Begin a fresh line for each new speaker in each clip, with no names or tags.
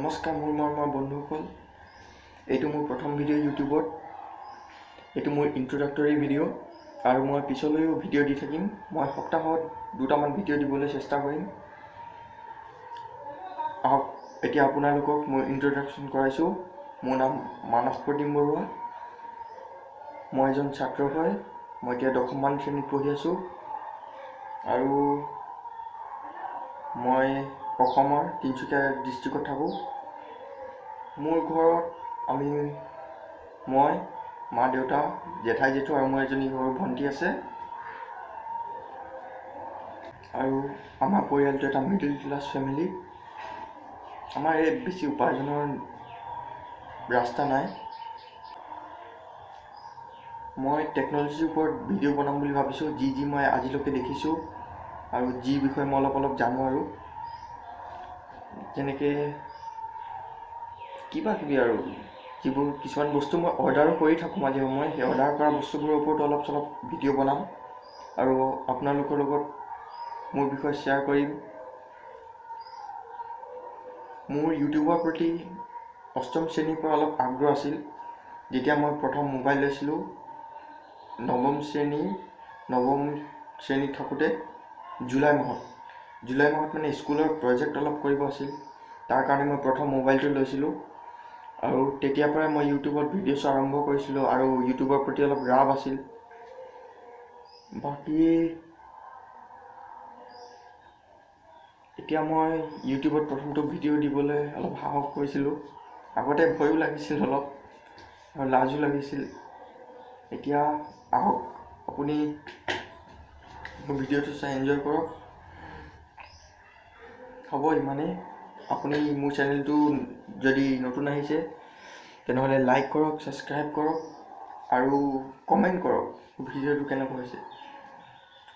নমস্কাৰ মোৰ মৰমৰ বন্ধুসকল, এইটো মোৰ প্ৰথম ভিডিঅ' ইউটিউবত। এইটো মোৰ ইণ্ট্ৰডাক্টৰী ভিডিঅ' আৰু মই পিছলৈও ভিডিঅ' দি থাকিম। মই সপ্তাহত দুটামান ভিডিঅ' দিবলৈ চেষ্টা কৰিম। আহক, এতিয়া আপোনালোকক মই ইণ্ট্ৰডাকশ্যন কৰাইছোঁ। মোৰ নাম মানস প্ৰতিম বৰুৱা। মই এজন ছাত্ৰ হয়। মই এতিয়া দশমমান শ্ৰেণীত পঢ়ি আছোঁ আৰু মই অসমৰ তিনিচুকীয়া ডিষ্ট্ৰিক্টত থাকোঁ। মোৰ ঘৰত মই, মা, দেউতা, জেঠাই, জেঠু আৰু মোৰ এজনী সৰু ভণ্টি আছে। আৰু আমাৰ পৰিয়ালটো এটা মিডিল ক্লাছ ফেমিলি। আমাৰ এই বেছি উপাৰ্জনৰ ৰাস্তা নাই। মই টেকন'লজিৰ ওপৰত ভিডিঅ' বনাম বুলি ভাবিছোঁ, যি যি মই আজিলৈকে দেখিছোঁ আৰু যি বিষয়ে মই অলপ অলপ জানো, আৰু যেনেকৈ কিবা কিবি আৰু যিবোৰ কিছুমান বস্তু মই অৰ্ডাৰো কৰি থাকোঁ মাজে সময়ে, সেই অৰ্ডাৰ কৰা বস্তুবোৰৰ ওপৰতো অলপ চলপ ভিডিঅ' বনাম আৰু আপোনালোকৰ লগত মোৰ বিষয়ে শ্বেয়াৰ কৰিম। মোৰ ইউটিউবৰ প্ৰতি অষ্টম শ্ৰেণীৰ পৰা অলপ আগ্ৰহ আছিল। যেতিয়া মই প্ৰথম মোবাইল লৈছিলোঁ, নৱম শ্ৰেণীত থাকোঁতে জুলাই মাহত মানে স্কুলৰ প্ৰজেক্ট অলপ কৰিব আছিল, তাৰ কাৰণে মই প্ৰথম মোবাইলটো লৈছিলোঁ। আৰু তেতিয়াৰ পৰাই মই ইউটিউবত ভিডিঅ' চোৱা আৰম্ভ কৰিছিলোঁ আৰু ইউটিউবৰ প্ৰতি অলপ ৰাপ আছিল। বাকী এতিয়া মই ইউটিউবত প্ৰথমটো ভিডিঅ' দিবলৈ অলপ সাহস কৰিছিলোঁ। আগতে ভয়ো লাগিছিল অলপ আৰু লাজো লাগিছিল। এতিয়া আহক, আপুনি মোৰ ভিডিঅ'টো চাই এনজয় কৰক। হ'ব, ইমানেই। আপুনি মোৰ চেনেলটো যদি নতুন আহিছে, তেনেহ'লে লাইক কৰক, ছাবস্ক্ৰাইব কৰক আৰু কমেণ্ট কৰক ভিডিঅ'টো কেনেকুৱা হৈছে।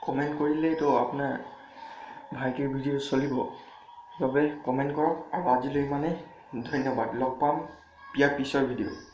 কমেণ্ট কৰিলেইতো আপোনাৰ ভাইটিৰ ভিডিঅ' চলিব, সেইবাবে কমেণ্ট কৰক। আৰু আজিলৈ ইমানেই, ধন্যবাদ। লগ পাম ইয়াৰ পিছৰ ভিডিঅ'।